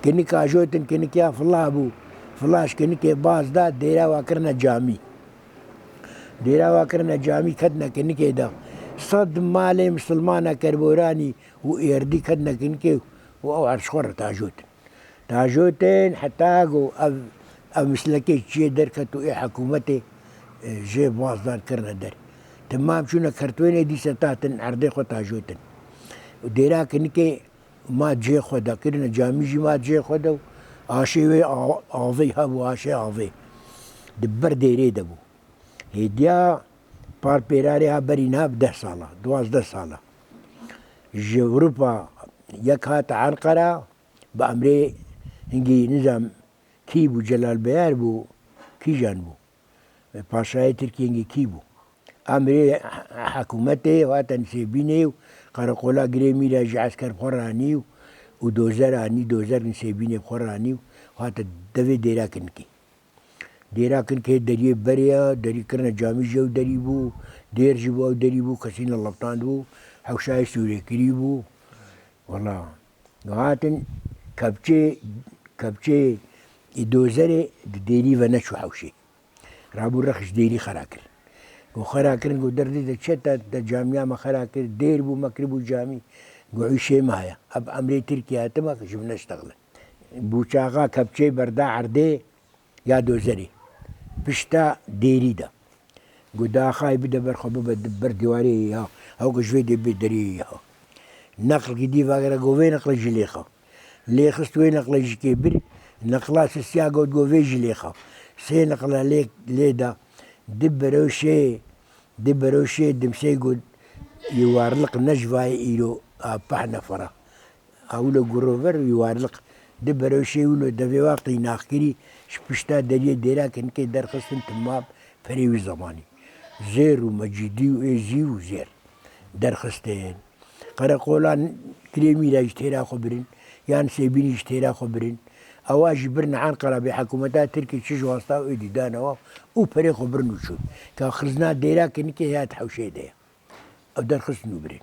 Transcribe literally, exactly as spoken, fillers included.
Kinika jotin, kinikiya fila bû. Fila ji kinikê baz da, dêra wa kirine camî. Dêra wa kirine camî, ketine kinikê de. Sed malê misilmana Kerboranî û Êrdî ketine kinikê û ew her ji xwe re tajotin. Tajotin heta ku ev, ev mislekê çiyê derket û ê hikûmetê, e, jê baz dan kirine der. Timam çûne kertwênê, dîse tatin erdê xwe tajotin. Û dêra kinikê ma cihê xwe de kirine, camî jî ma cihê xwe de û aşê wê a-, avê hebû, aşê avê. Di ber dêrê de bû. Hêdiya par pêrarê ha berî niha bi deh sala, duwazdeh sala. Ji Ewropa yek hate Enqera, bi emrê hingî nizam kî bû, Celal Beyar bû, kîjan bû? Paşayê Tirkiyê hingî kî bû? Emrê hikûmetê hate Nisêbînê û qereqola Girê Mîra ji esker xwe ranî û, û dozer anî, dozer Nisêbînê bi xwe ranî û hate devê dêra kinikê. Dêra kinikê deriyê berê ya, derî kirine camî jî ew derî bû, dêr jî bû ew derî bû, kesî ne leftan bû, hewşayê sûrekirî bû. Wela, hatin kepçê, kepçê ê dozerê di dêrî ve neçû hewşê. Rabû rex ji dêrî xera kir. Got xera kirin, got derdê de çi te, te camiya me xera kir, dêr bû me kiribû camî. Got îşê me heye. Ev emrê Tirkiye hatime ji min neştexile. Bûçaxa kepçeyê berda erdê ya dozerê. Pişta dêrî de. Got, "Daxayê bide ber xwe, bibe di ber dîwarê ya. Ew ku ji vê dê bê derê ya." Neqlkî dî vagere, got, "Vê neqle jî lêxa." Lêxist wê neqle jî kê bir. Neqla sisiya got, got, "Vê jî lêxa." Sê neqle lê, lê da. Di beroşê, di beroşê dimsê got, "Yê warliq ne ji vayê îro a peh nefera." Ewlo gurover wî warliq di beroşê wilo devê wa qînaxkirî ji pişta deriyê dêra kinikê derxistin timam perê wî zemanî. Zêr û mecîdî û êzî û zêr derxistin. Qereqolan Girê Mîra ji têra xwe birin, yan Sêbînî ji têra xwe birin. Ewa jî birine Enqera bê hikûmeta Tirkî çi ji wasta û êdî danewa û perê xwe birin û çûn. Ka xizna dêra kinikê ya di hewşeyê de ye. Ew derxistin û birin.